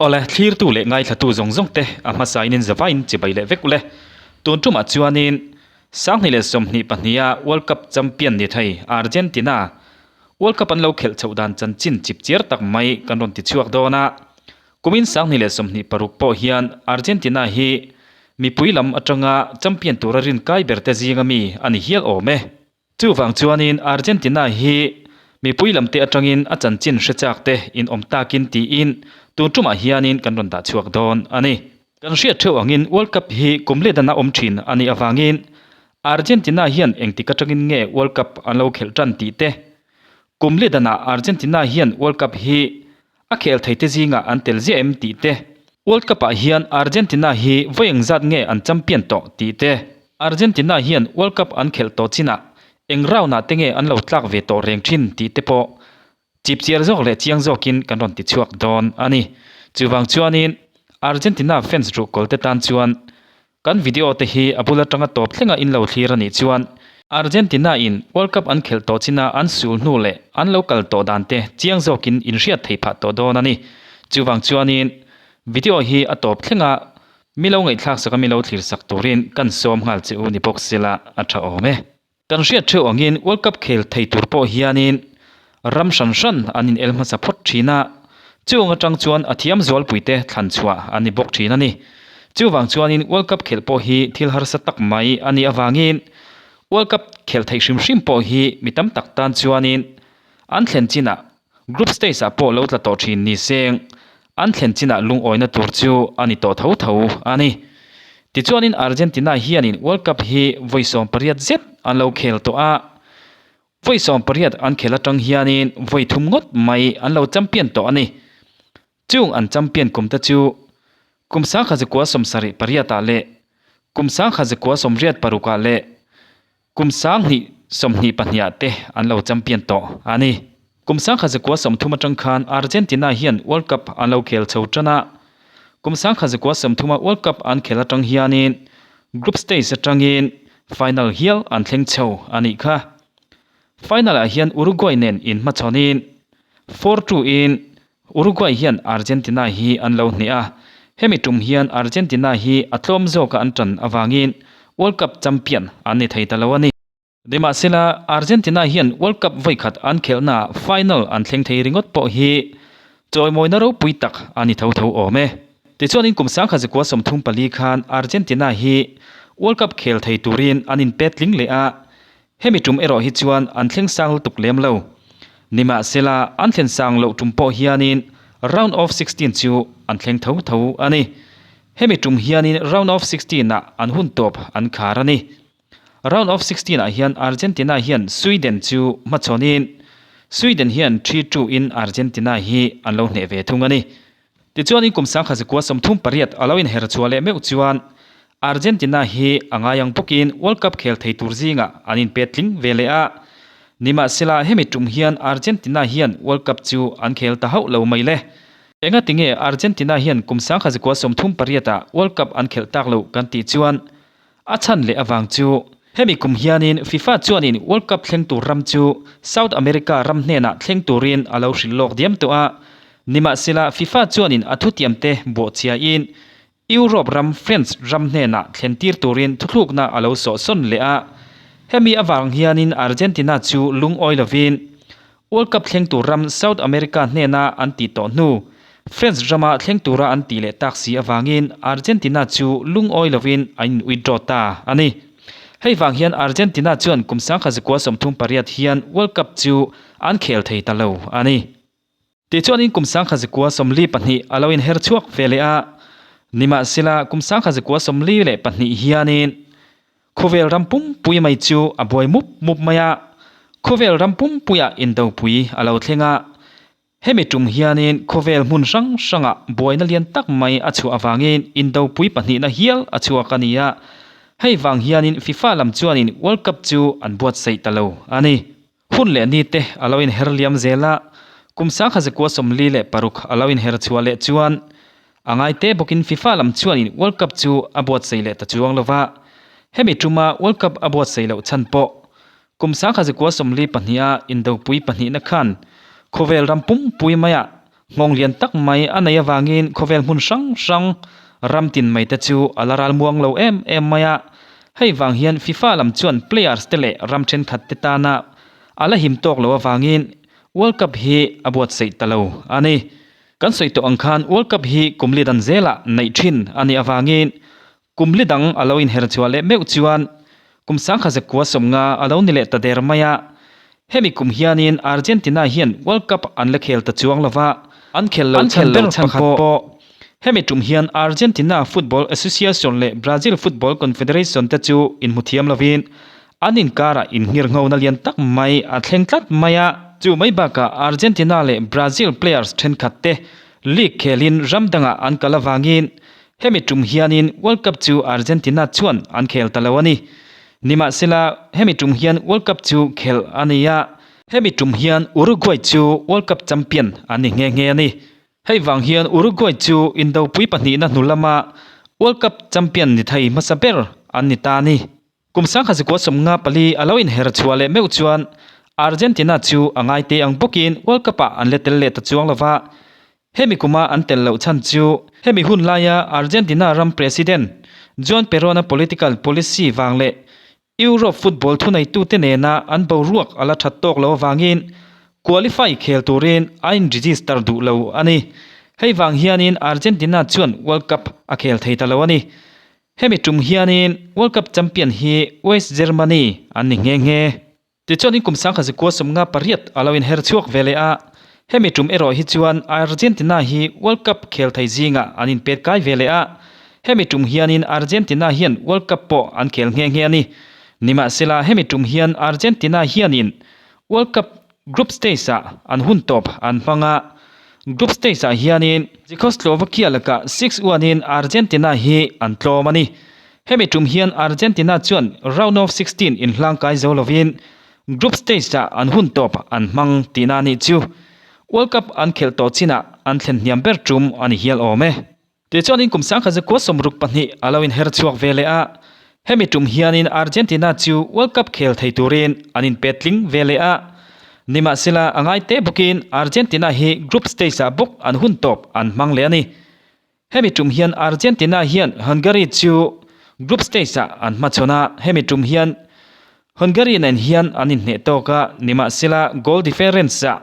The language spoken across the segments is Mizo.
Awle, thlirtu leh ngaithlatu zawng zawng te a hmasain in zavaiin chibai leh vek ule. Tun tumah chuanin 2022 a World Cup champion ni thei Argentina World Cup an lo khelh chhoh dan chanchin chip chiar tak mai kan rawn ti chhuak dawn a. Kumin 2026 pawh hian Argentina hi mipui lam atanga champion tura rinkai ber te zinga mi a ni hial awm e. Chuvang chuanin Argentina hi mipui lamte atangin a chanchin hre chak te in awm takin tiin tun tumah hianin kan rawn dah chhuak dawn a ni. Kan hriat theuh angin World Cup hi kum let ana awm thin a nih avangin Argentina hian engtik atangin nge World Cup an lo khelh tan tih te, kum let danah Argentina hian World Cup hi a khel thei te zingah an tel ziah em tih te, World Cup ah hian Argentina hi vawi engzat nge an champion tawh tih te, Argentina hian World Cup an khelh tawh chinah eng round ah te nge an lo tlak ve tawh reng thin tih te pawh chipchiar zawk leh chiang zawkin kan rawn ti chhuak dawn a ni. Chuvang chuanin Argentina fans ruhkawl te tan chuan Kan video te hi a bul atanga tawp thlenga in lo thlir a nih chuan Argentina in World Cup an khelh tawh china an sul hnu leh an lo kal tawh dan te chiang zawkin in hriat thei phah tawh dawn a ni. Chuvang chuanin video hi a tawp thlenga mi lo ngaihthlak sak a mi lo thlir sak turin kan sawm nghal che u ni bawk sela a tha awm e. Kan hriat theuh angin World Cup khel thei tur pawh hianin ram hran hran an in el hmasa phawt thin a, chung atang chuan a thiam zualpuite thlan chhuah an ni bawk thin a ni. Chuvang chuanin World Cup khelh pawh hi thil harsa tak mai a nih avangin World Cup khelh theih hrim hrim pawh hi mi tam tak tan chuanin an thlen chinah group stage ah pawh lo tla tawh thin ni seng an thlen chinah lungawina tur chu a ni tawh tho tho a ni. Tichuanin Argentina hianin World Cup hi vawi 18 zet an lo khel tawh a, vawi 18 an khel atang hianin vawi thum ngawt mai an lo champion tawh a ni. Chung an champion kum te chu kum 1978 ah leh kum 1986 ah leh Kum 2022 ah te an lo champion tawh a ni. Kum 1930 atang khan Argentina hian World Cup an lo khel chho tan a. Kum 1930 a World Cup an khel atang hianin group stage atangin final hial an thleng chho a nih kha. Final ah hian Uruguay nen inhmachhawnin 4-2 in Uruguay hian Argentina hi an lo hneh a, hemi tum hian Argentina hi a tlawm zawka an tan avangin World Cup champion an ni thei ta lo a ni. Nimahsela, Argentina hian World Cup vawikhat an khelhnaah final an thleng thei ringawt pawh hi chawimawina ropui tak a ni tho tho awm e. Tichuanin kum 1934 khan Argentina hi World Cup khel thei turin an inpet tling leh a, Hemi tum erawh hi chuan an thleng sang lutuk lem lo. Nimahsela, an thlen sang loh tum pawh hianin round of 16 chu an thleng tho tho a ni. Hemi tum hianin round of 16 ah an hun tawp an khar a ni. Round of 16 ah hian Argentina hian Sweden chu hmachhawnin Sweden hian 3-2 in Argentina hi an lo hneh ve thung a ni. Tichuanin kum 1938 a lo inher chhuah leh meuh chuan Argentina hi a ngai ang bawkin World Cup khel thei tur zingah an inpet tling ve leh a. Nimahsela hemi tum hian Argentina hian World Cup chu an khel ta hauh lo mai le. Engati nge Argentina hian kum 1938 ah World Cup an khelh tak loh kan tih chuan a chhan leh avang chu hemi kum hianin FIFA chuanin World Cup thleng tur ram chu South America ram hnenah thleng turin a lo hrilh lawk diam tawh a. Nimahsela FIFA chuanin a thutiamte bawhchhiain Europe ram France ram hnenah thlen tir turin thuthlukna a lo sawhsawn leh a. Hemi avang hianin Argentina chu lungawi lovin World Cup thleng tur ram South America hnena an tih tawh hnu France rama thleng tura an tih leh tak si avangin Argentina chu lungawi lovin an in withdraw ta a ni. Hei vang hian Argentina chuan kum 1938 hian World Cup chu an khel thei ta lo a ni. Tichuanin kum 1942 a lo inher chhuak ve leh a, nimahsela kum 1942 hianin khawvel ram pumpui mai chu a buai mup mup mai a, khawvel ram pumpuiah indopui a lo thleng a. Hemi tum hianin khawvel hmun hrang hrangah buaina lian tak mai a chhuah avangin indopui pahnihna hial a chhuak a ni a, hei vang hianin FIFA lam chuanin World Cup chu an buatsaih ta lo a ni. Hun leh ni te a lo inher liam zel a, kum 1946 a lo inher chhuah leh chuan a ngai te bawkin FIFA lam chuanin World Cup chu a buatsaih leh ta chuang lo va. Hemi tuma World Cup a buatsaih loh chhan pawh kum 1942 a indopui pahnihna khan khawvel ram pumpui maiah Nghawng lian tak mai a neih avangin khawvel hmun hrang hrang ram tin mai te chu a la ral muang lo em em mai a. Hei vang hian FIFA lam chuan players te leh ram thenkhat te tana a la him tawk lo avangin World Cup hi a buatsaih ta lo a ni. Kan sawi tawh ang khan World Cup hi kum li dan zelah neih thin a nih avangin kum li dang a lo inher chhuah leh meuh chuan kum sangkha zakua 50 a lo ni leh ta der mai a. Hemi kum hianin Argentina hian World Cup an la khel ta chuang lova, an khel lo chhan ber pakhat pawh hemi tum hian Argentina Football Association leh Brazil Football Confederation te chu inhmu thiam lovin An inkarah innghirnghona lian tak mai a thleng tlat mai a. Chu mai bakah Argentina leh Brazil players thenkhat te league khelin ram dangah an kal avangin hemi tum hianin World Cup chu Argentina chuan an khel ta lo a ni. Nimahsela hemi tum hian World Cup chu khelh a ni a, hemi tum hian Uruguay chu World Cup champion an ni nghe nghe a ni. Hei vang hian Uruguay chu indopui pahnihna hnu lama World Cup champion ni thei hmasa ber an ni ta a ni. Kum sangkha 94 a lo inher chhuah leh meuh chuan Argentina chu a ngai te ang bawkin World Cup-ah an la tel leh ta chuang lo va. Hemi kuma an tel loh chhan chu hemi hun laia Argentina ram President Juan Perón-a political policy vang leh Europe football thuneitute nena an boruak a la that tawk lo avangin qualify khel turin a in-register duh lo a ni. Hei vang hianin Argentina chuan World Cup a khel thei ta lo a ni. Hemi tum hianin World Cup champion hi West Germany an ni nghe nghe. Tichuanin kum 1958 a lo inher chhuak ve leh a, hemi tum erawh hi chuan Argentina hi World Cup khel thei zingah an inpet kai ve leh a, hemi tum hianin Argentina hian World Cup pawh an khel nghe nghe a ni. Nimahsela hemi tum hian Argentina hianin World Cup Group stage-ah an hun tawp an hmang a, group stage-ah hianin Czechoslovakia lakah 6-1 in Argentina hi an tlawm a ni. Hemi tum hian Argentina chuan round of 16 inhlang kai zo lovin group stage-ah an hun tawp an hmang tihna a nih chu. World Cup an khelh tawh chinah an thlen hniam ber tum a ni hial awm e. Tichuanin kum 1962 a lo inher chhuak ve leh a, hemi tum hianin Argentina chu World Cup khel thei turin an inpet tling ve leh a. Nimahsela a ngai teh bawkin Argentina hi group stage-ah bawk an hun tawp an hmang leh a ni. Hemi tum hian Argentina hian Hungary chu group stage-ah an hmachhawn a, hemi tum hian Hungary nen hian an inhneh tawk a, nimahsela goal difference-ah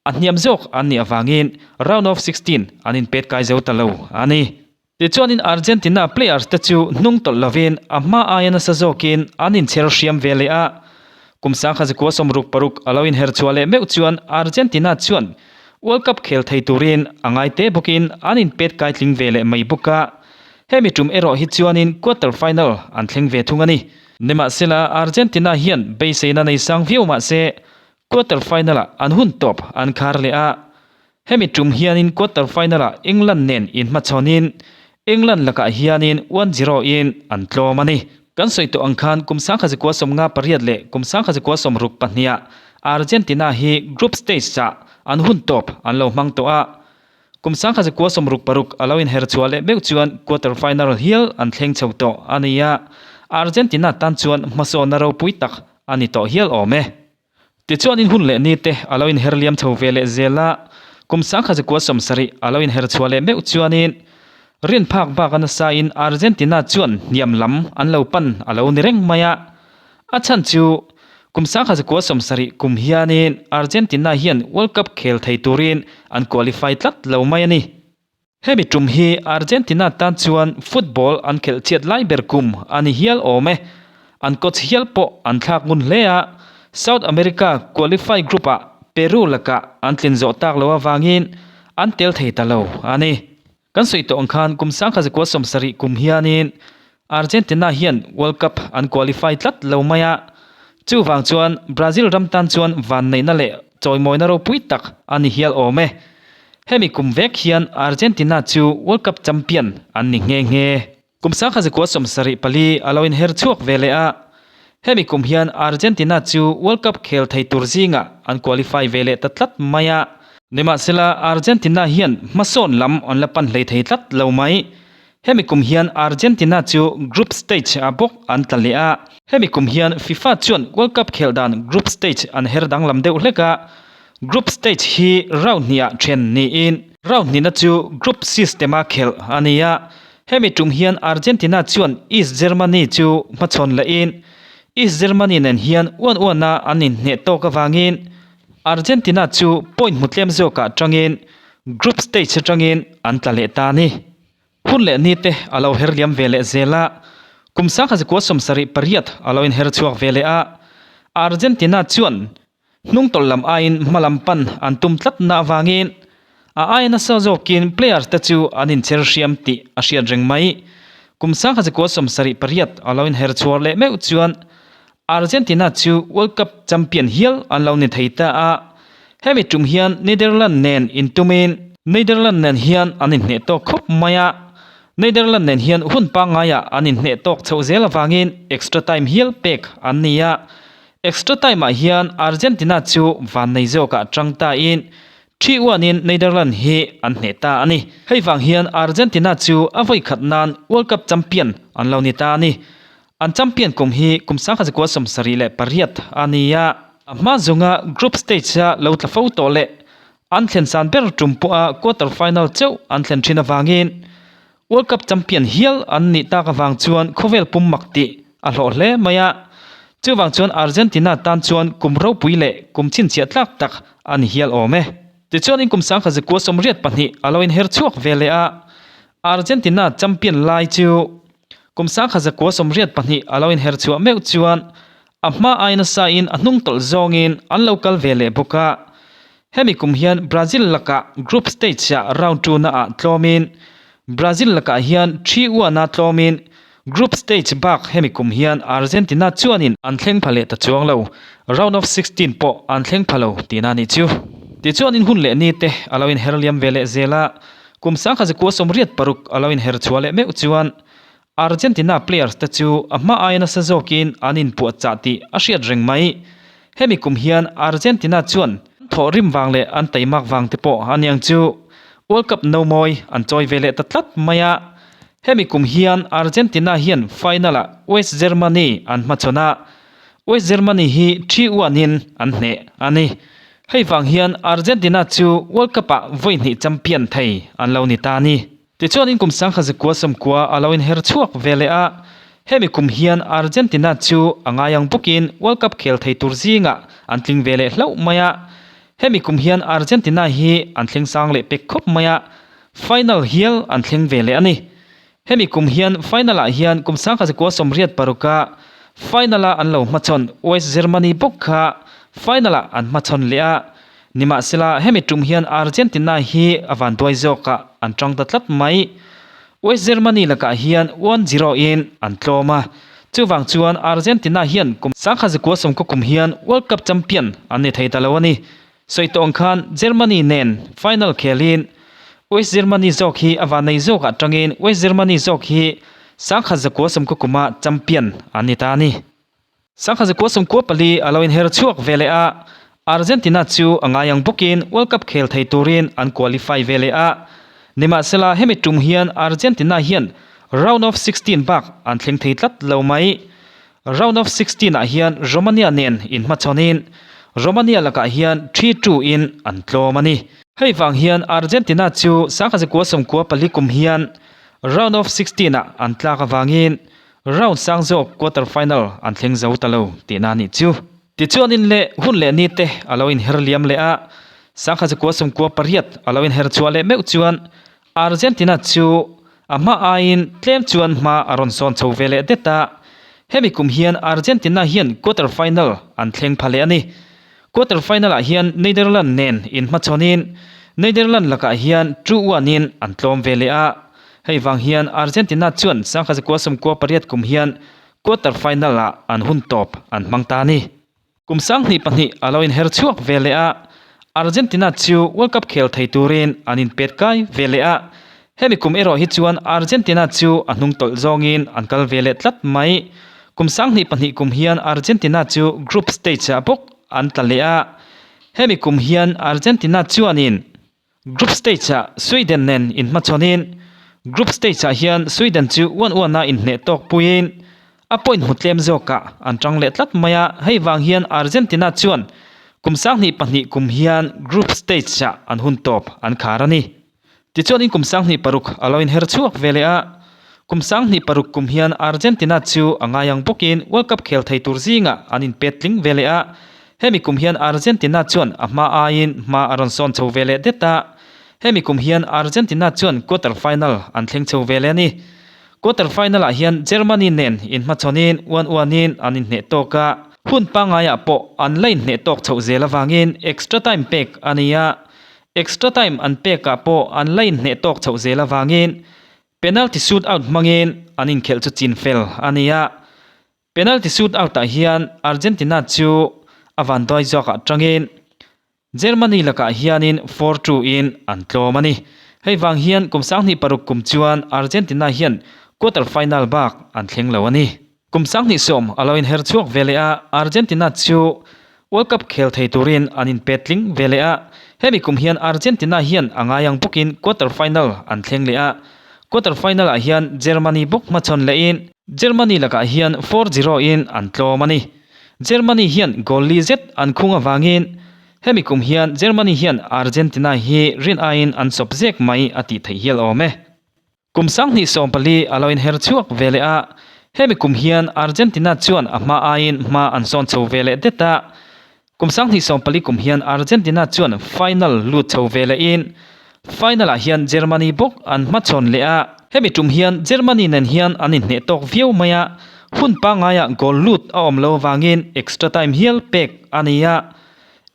A hniam zawk an nih avangin round of 16 an inpet kai zo ta lo a ni. Tichuanin Argentina players te chu hnung tawlh lovin a hma aia nasa zawkin an inchher hriam ve leh a. Kum 1966 a lo inher chhuah leh meuh chuan Argentina chuan World Cup khel thei turin a ngai te bawkin an inpet kai tling ve leh mai bawk a. Hemi tum erawh hi chuanin quarter final an thleng ve thung a ni. Nimahsela Argentina hian beiseina nei sang viau mahse Quarter final-ah an hun tawp an khar leh a, hemi tum hianin quarter final-ah England nen inhmachhawnin England lakah hianin 1-0 in an tlawm a ni. Kan sawi tawh ang khan kum 1958 leh kum 1962-ah Argentina hi group stage-ah an hun tawp an lo hmang tawh a, kum 1966 a lo inher chhuah leh meuh chuan quarter final hial an thleng chho tawh a ni a, Argentina tan chuan hmasawnna ropui tak a ni tawh hial awm e. Tichuanin hun leh ni te a lo inher liam chho ve leh zel a, kum 1970 a lo inher chhuah leh meuh chuanin rin phak bak a nasain Argentina chuan hniam lam an lo pan a lo ni reng mai a. A chhan chu kum 1970 kum hianin Argentina hian World Cup khel thei turin an qualify tlat lo mai a ni. Hemi tum hi Argentina tan chuan football an khelh chhiat lai ber kum a ni hial awm e. An coach hial pawh an thlak ngun hle a, South America qualify group-ah Peru lakah an tlin zawh tak lo avangin an tel thei ta lo a ni. Kan sawi tawh ang khan kum 1970 kum hianin Argentina hian World Cup an qualify tlat lo mai a, chuvang chuan Brazil ram tan chuan vanneihna leh chawimawina ropui tak a ni hial awm e. Hemi kum vek hian Argentina chu World Cup champion an ni nghe nghe. Kum 1974 a lo inher chhuak ve leh a, hemi kum hian Argentina chu World Cup khel thei tur zingah an qualify ve leh ta tlat mai a. Nimahsela Argentina hian hmasawn lam an la pan hlei thei tlat lo mai. Hemi kum hian Argentina chu group stage ah bawk an tla leh a. Hemi kum hian FIFA chuan World Cup khelh dan group stage an her danglam deuh hlek a. Group stage hi round hnih ah then niin round hnihna chu group system a khelh a ni a. Hemi tum hian Argentina chuan East Germany chu hmachhawn lehin East Germany nen hian uan uana an inhneh tawk avangin Argentina chu point hmu tlem zawkah tangin group stage atangin an tla leh ta a ni. Hun leh ni te a lo her liam ve leh zel a, kum 1978 a lo inher chhuak ve leh a, Argentina chuan hnungtawlh lam aiin hma lam pan an tum tlat na avangin a aia nasa zawkin players te chu an incher hriam tih a hriat reng mai. Kum 1978 a lo inher chhuak leh meuh chuan Argentina chu World Cup champion hial an lo ni thei ta a, hemi tum hian Netherlands nen intumin Netherlands nen hian an inhneh tawk khawp mai a, Netherlands nen hian hun pangngaiah an inhneh tawk chhoh zel avangin extra time hial pek an ni a, extra time ah hian Argentina chu vannei zawkah tang tain thi uanin Netherlands hi an hneh ta a ni. Hei vang hian Argentina chu a vawi khat nan World Cup champion an lo ni ta a ni. An champion kum hi kum 1978 a ni a, a hma zunga group stage-a lo tla fo tawh leh an thlen san ber tum pawha quarter final chauh an thlen thin avangin World Cup champion hial an nih tak avang chuan khawvel pum mak tih a hlawh hle mai a. Chuvang chuan Argentina tan chuan kum ropui leh kum chhinchhiah tlak tak a ni hial awm e. Tichuan in kum 1982 a lo inher chhuak ve leh a, Argentina champion lai chu Kum 1982 a lo inher chhuah meuh chuan a hma ai nasa in a hnung tawlh zawngin an lo kal ve leh bawk a. Hemi kum hian Brazil lakah group stage ah round 2 na ah tlawmin Brazil lakah hian 3-1 a tlawmin group stage bak hemi kum hian Argentina chuanin an thleng pha leh ta chuang lo, round of 16 pawh an thleng pha lo tihna a nih chu. Tichuan in hun leh ni te a lo inher liam ve leh zel a, Kum 1986 a lo inher chhuah leh meuh chuan Argentina players te chu a hma aia nasa zawkin an inpuahchah tih a hriat reng mai. Hemi kum hian Argentina chuan thawh rim vang leh an taimak vang te pawh a niang chu World Cup no mawi an chawi ve leh ta tlat mai a. Hemi kum hian Argentina hian final ah West Germany an hmachhawn a, West Germany hi 3-1 in an hneh a ni. Hei vang hian Argentina chu World Cup-ah vawi hnih champion thei an lo ni ta a ni. Tichuan in kum 1990 a lo inher chhuak ve leh a, hemi kum hian Argentina chu a ngai ang bawkin World Cup khel thei tur zingah an tling ve leh hlauh mai a. Hemi kum hian Argentina hi an thleng sang leh pek khawp mai a, final hial an thleng ve leh a ni. Hemi kum hian final ah hian kum 1986 a final a an lo hmachhawn West Germany bawk kha final ah an hmachhawn leh a, nimahsela hemi tum hian Argentina hi a vanduai zawkah an tang ta tlat mai. West Germany lakah hian 1-0 in an tlawm a, chuvang chuan Argentina hian kum 1990 kum hian World Cup champion an ni thei ta lo a ni. Sawi tawh ang khan Germany nen final khelin West Germany zawk hi a vannei zawkah tangin West Germany zawk hi 1990 kuma champion an ni ta a ni. 1994 a lo inher chhuak ve leh a, Argentina chu a ngai ang bawkin World Cup khel thei turin an qualify ve leh a. Nimahsela hemi tum hian Argentina hian round of 16 bak an thleng thei tlat lo mai. Round of 16 ah hian Romania nen inhmachhawnin Romania lakah hian 3-2 in an tlawm a ni. Hei vang hian Argentina chu 1994 kum hian round of 16 ah an tlak avangin round sang zawk quarter final an thleng zo ta lo tihna a nih chu. Tichuan in leh hun leh ni te a lo inher liam leh a, 1998 a lo inher chhuah leh meuh chuan Argentina chu a hma aiin tlem chuan hma a rawn sawn chho ve leh det a, hemi kum hian Argentina hian quarter final an thleng pha leh a ni. Quarter final ah hian Netherlands nen inhmachhawnin Netherlands lakah hian 2-1 in an tlawm ve leh a, hei vang hian Argentina chuan 1998 kum hian quarter final ah an hun tawp an hmang ta a ni. Kum 2002 a lo inher chhuak ve leh a, Argentina chu World Cup khel thei turin an inpet kai ve leh a. Hemi kum erawh hi chuan Argentina chu a hnung tawlh zawngin an kal ve leh tlat mai. Kum 2002 kum hian Argentina chu group stage ah bawk an tla leh a. Hemi kum hian Argentina chuanin Group stage ah Sweden nen inhmachhawnin group stage ah hian Sweden chu uan uana inhneh tawk puiin a point hmu tlem zawkah an tang leh tlat mai a, hei vang hian Argentina chuan Kum 2002 kum hian group stage-ah an hun tawp an khar a ni. Tichuanin kum 2006 a lo inher chhuak ve leh a. Kum 2006 kum hian Argentina chu a ngai ang bawkin World Cup khel thei tur zingah an inpet tling ve leh a. Hemi kum hian Argentina chuan a hma aiin hma a rawn sawn chho ve leh det a. Hemi kum hian Argentina chuan quarter final an thleng chho ve leh a ni. Quarter final ah hian Germany nen inhmachhawnin uan uanin an inhneh tawk a, hun pangaiah pawh an la inhneh tawk chhoh zel avangin extra time pek a ni a, extra time an pekah pawh an la inhneh tawk chhoh zel avangin penalty shoot out hmangin an inkhelh chu chin fel a ni a. Penalty shoot out ah hian Argentina chu a vanduai zawkah tangin Germany lakah hianin 4-2 in an tlawm a ni. Hei vang hian kum 2006 kum chuan Argentina hian quarter final bak an thleng lo a ni. Kum 2010 a lo inher chhuak ve leh a, Argentina chu World Cup khel thei turin an inpet tling ve leh a. Hemi kum hian Argentina hian a ngai ang bawkin quarter final an thleng leh a. Quarter final ah hian Germany bawk hmachhawn lehin Germany lakah hian 4-0 in an tlawm a ni. Germany hian goal li zet an khung avangin hemi kum hian Germany hian Argentina hi rin aiin an chawp zek mai a tih theih hial awm e. Kum 2014 a lo inher chhuak ve leh a, hemi kum hian Argentina chuan a hma aiin hma an sawn chho ve leh det a. Kum 2014 kum hian Argentina chuan final lut chho ve lehin final ah hian Germany bawk an hmachhawn leh a. Hemi tum hian Germany nen hian an inhneh tawk viau mai a, hun pangaiah goal lut a awm lo avangin extra time hial pek a ni a.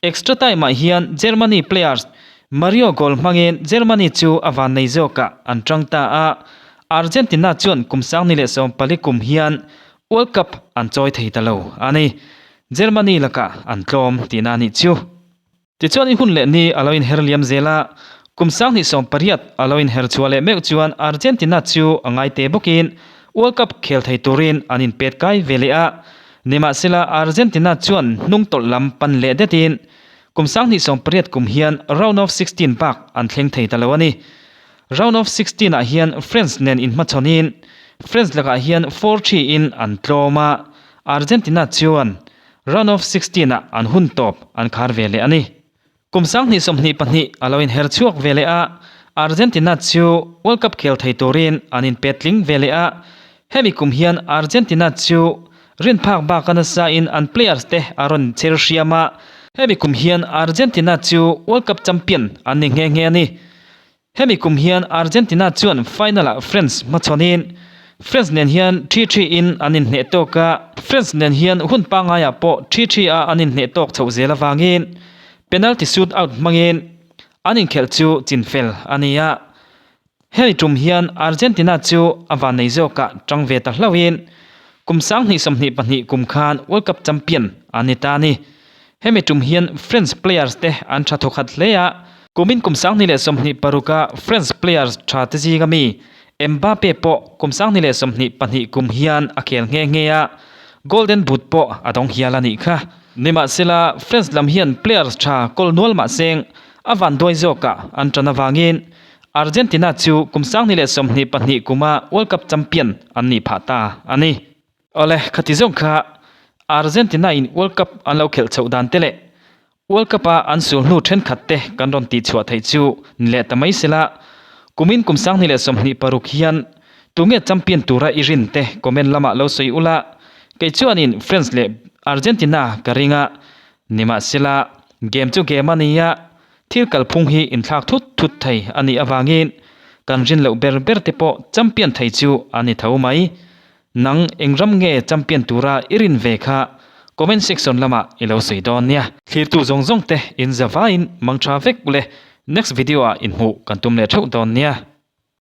Extra time ah hian Germany players Mario goal hmangin Germany chu a vannei zawkah an tang ta a. Argentina chuan kum 2014 kum hian World Cup an chawi thei ta lo a ni. Germany lakah an tlawm tihna a nih chu. Tichuan i hun leh ni a lo inher liam zel a, kum 2018 a lo inher chhuah leh meuh chuan Argentina chu a ngai te bawkin World Cup khel thei turin an inpet kai ve leh a. Nimahsela Argentina chuan hnung tawlh lam pan leh detin kum 2018 kum hian round of 16 bak an thleng thei ta lo a ni. Round of 16 ah hian France nen inhmachhawnin France lakah hian 4-3 in an tlawm a, Argentina chuan round of 16 ah an hun tawp an khar ve leh a ni. Kum 2022 a lo inher chhuak ve leh a, Argentina chu World Cup khel thei turin an inpet tling ve leh a, hemi kum hian Argentina chu rinphak baka nasa in an players te a rawn chher hriam a, hemi kum hian Argentina chu World Cup champion an ni nghe nghe a ni. Hemi kum hian Argentina chuan final-ah France hmachhawnin France nen hian 3-3 in an inhneh tawk a, France nen hian hun pangaiah pawh 3-3 a an inhneh tawk chhoh zel avangin penalty shoot out hmangin an inkhelh chu chinfel a ni a. Hemi tum hian Argentina chu a vannei zawkah tang ve ta hlauhin kum 2022 kum khan World Cup champion an ni ta a ni. Hemi tum hian French players te an tha thawkhat hle a, kumin kum 2026 a French players tha te zinga mi Mbappe pawh kum 2022 kum hian a khel nghe nghe a, Golden Boot pawh a dawng hial a nih kha. Nimahsela, French lam hian players tha kawl nual mahseng a vanduai zawkah an tan avangin Argentina chu kum 2022 kuma World Cup champion an nih phah ta a ni. Awle, khati zawng kha Argentina in World Cup an lo khelh chhoh dan te leh World Cup a an sul hnu thenkhat te kan rawn tih chhuah theih chu ni leh ta mai sela. Kumin kum 2026 hian tunge champion tura i rin te comment lamah lo sawi ula, kei chuanin France leh Argentina ka ring a, nimahsela game chu game a nia, thil kalphung hi inthlak thut thut thei a nih avangin kan rin loh ber ber te pawh champion thei chu a ni tho mai. Nang eng ram nge champion tura i rin ve kha comment section lamah i lo sawi dawn nia. Thlirtu zawng zawng te in za vaiin mang tha vek ule, next video ah inhmuh kan tum leh theuh dawn nia.